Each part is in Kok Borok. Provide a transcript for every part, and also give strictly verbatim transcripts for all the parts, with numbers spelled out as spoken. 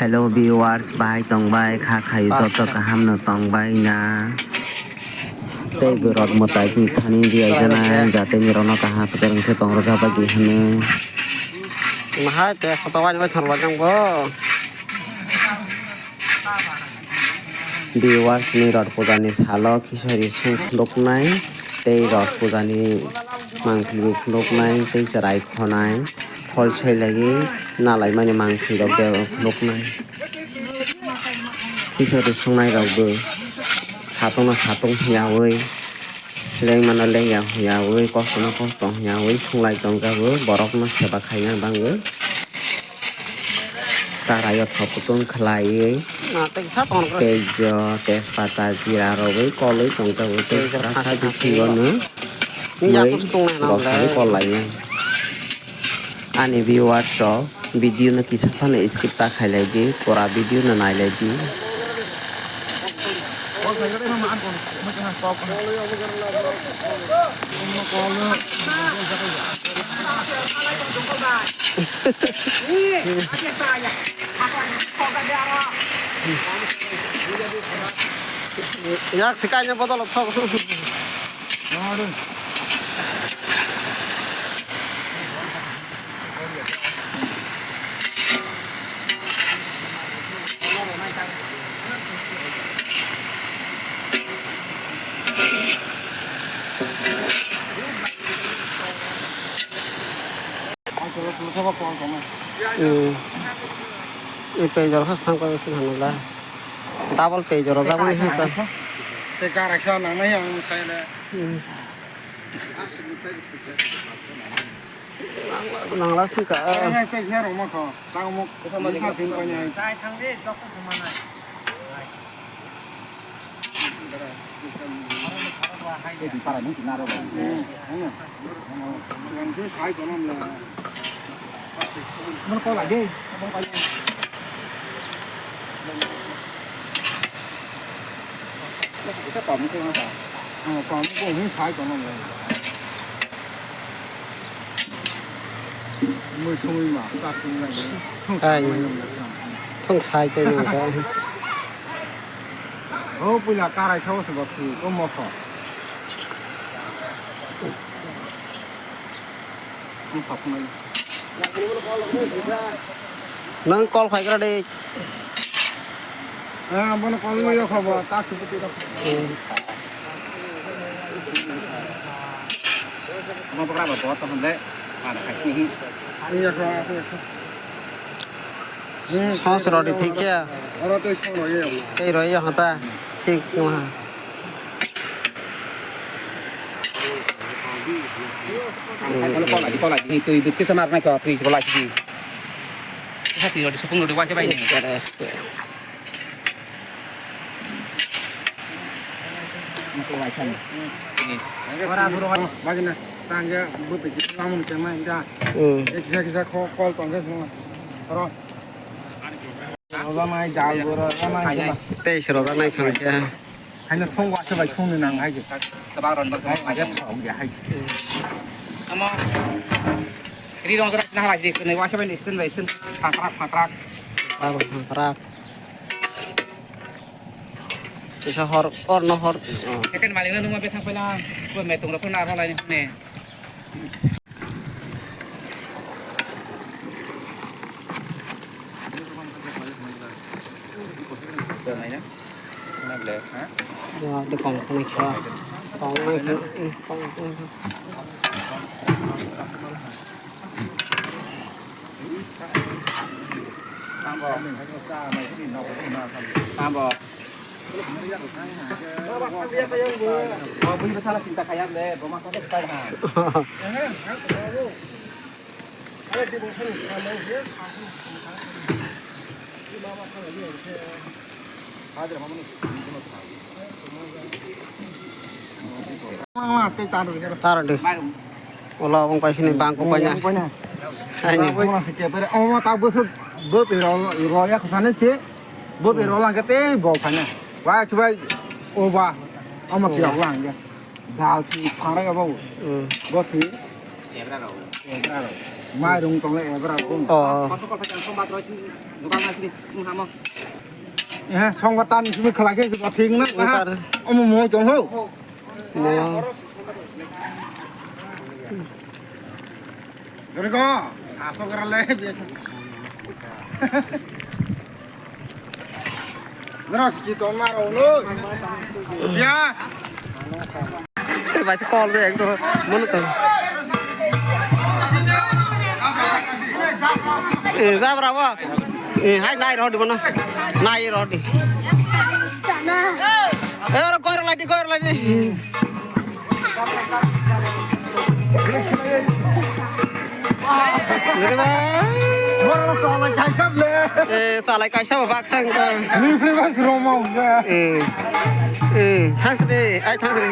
Hello viewers, bahai tongbai kha khai joto kaham no tongbai na. Tei borok mwtai twi thani di aijana jate ni rono kaham kwrwng khe tong rwjak bai di hwnwi. Mahai te photo wani bai thang rwjak bo. Viewers ni rot puja ni salo. Kisori sung khuluknai tei rot pujani mangpili khuluknai tei chwrai khonai, khol sai laiwi nalaimani mangpili rok khuluknai. Kisori sungnai rok bo satungno satung hiyawi, lengmano lengya hiyawi, kostono kosto hiyawi sunglai tongjago, borokno seba khaina bagwi. Karaio thok kutung khlaiwi, Ah, tei sa tongo. Tejo, tejpata, jira rogwi kolwi tongjago. Tei Tejo rasa khasi bisingo khasi. Nung Ni mui yakup se tongnai na rok ble. Sari kol lainai. Ani viewers rok video no kisa phano skip ta khailai di, pura video no nailai di. Yak sikai nya bodol thok. Hmm. Tei jor khas thang koi khin hanula. Double page rojak mani hai ta. Tei karaksa nangnai ang sai le. Hmm. Nangla, nangla singka. Ai, ai, tei khe rwma kho. Tang muk, sa sin koi nai. Ai. Thung sai tei nang kha. O puila karai sao se bo thwi, o moso. Ang thok nai. Nang call phai gra de. Ah, bono call yo kho bo, ta su puti ro. Eh. Mo bokra bo, bo to hande. Ana khai si hi. Iya kho, asu, asu. Song se rodi thik ya. Oro tei song roi ya. Tei roi ya hata. Thik ma. Twi bwtwi sama rwnai kho, twi se bo lai sidi. Sa twi rodi sopung rodi waisa bai ni. Bagina, tangga, buti kita lamun kena inda. Hmm. Kisa kisa ko call tongke semua. Oro. Roda mai, jal bora, roda mai. Tei se roda mai khang khe. Haino thong wa se bai sung ni nang hai je. Tabak ron bar hai, hai je thong ya hai je. Amo. Ri rong jora nang lai je, kene wa se bai ni sten bai sten. Phakrak, phakrak. Phakrak, phakrak. Kisa hor, hor no hor. Eken maling no nungma bethang pela. Ko metung ro phone arho lai ne. Ya, de kong kong kha. Kong kong kha. Kong kong kha. Tambo. Tambo. Bo bini bwsala chinta khaiyakle, bo ma khe khaina. Taro de. Ola wng pai sini bang ko paina. Aini. Omo ta bwswk bwtwi rw ya khosani se. Bwtwi rw lang ke tei bo phaina. Wa chubai oba. Omo tiya lang ya. Dal si phangra ya bo. Hmm. Bo si. Ebra rw. Ebra rw. Mairung tong le ebra bung. Oh. Koso koso kang sombat roi sini, jokal ngai sini, mung hamo. Eh, songbat tan sini khala khe jokal thik na. Tar. Omo mo tong ho. Mo. Gori ko, aso gara le. Nara siki tong maro no. Ya. Eh, bai se call de ekdom mano to. Eh, jabra ba. Eh, hai nai rodi bono. Nai rodi. Eh, oro kor lagi, kor lagi. Gede ba. Oro salai kaisa le. Eh, salai kaisa ba baksa engko. Refresh room mo. Eh. Eh, thanks de. Ai, thanks de.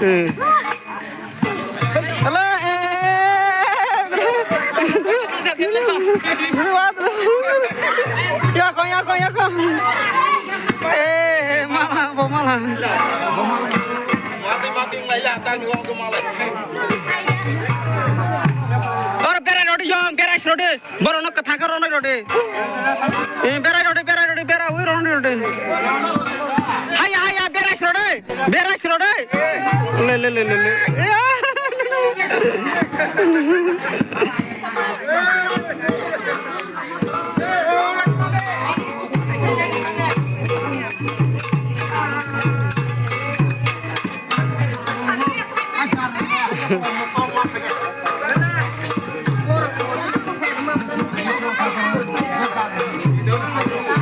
Eh. Hello, eh, eh, eh. Yako, yako, yako. Eh, eh, mala, bo mala. Oro berai rodi, yong, berai rodi. Borok no kwthang khe ronwi rw di. Eh, berai rw di, berai rw di, berai ui ronwi rw di. Haya, haya, berai rw di. Berai rw di. Le, le, le, le, le.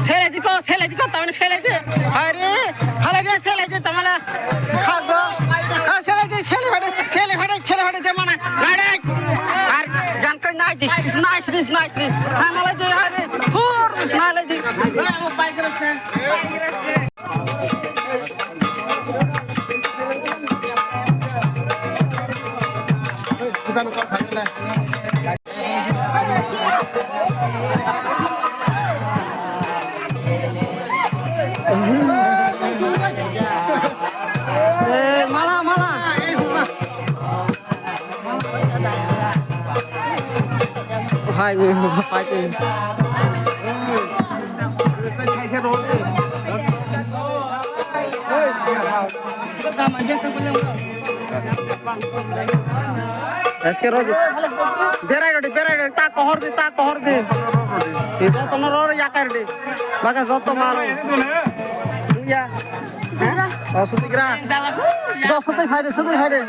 Sele diko, sele diko, tamane sele de. Are, hale de sele de, tamala. Khago. Ka sele de, sele phade, sele phade, sele phade, jamana. Are, ar gan kai nai di. Nice, nice, nice. Hanala de, are, thur, nai le di. Eh, mala, mala. Hai, hai, hai. Eske rodi. Berai rodi, berai rodi. Ta kohor di, ta kohor di. Ibo tono roro yakar di. Baga joto maro. Ya. Oh, suti gra. Dos suti phai de, suti phai de.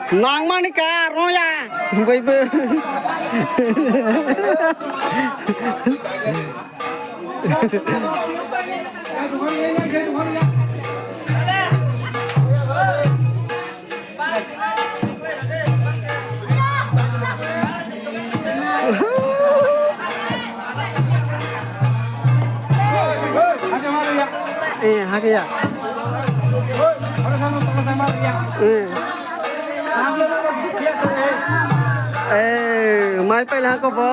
Nangmani ka roya. Baibo. Eh, hake ya. Eh. Eh, mai pai la ko bo.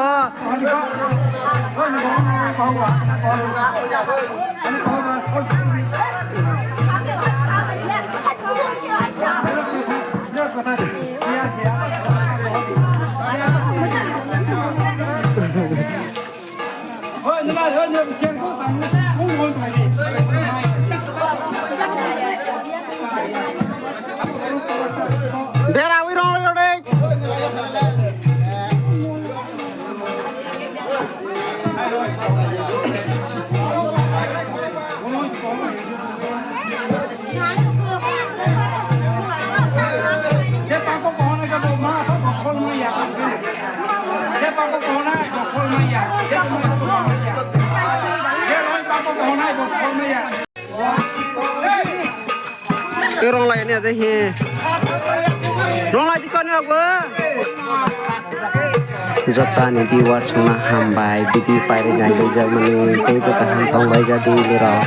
Bera ui rong rong rong. Ronglai ni aja hi. Ronglai di kani rok bo. Joto ani viewers no hambai, video pairi nai rijak mani, tei bo kaham tong bai ja di ni rok.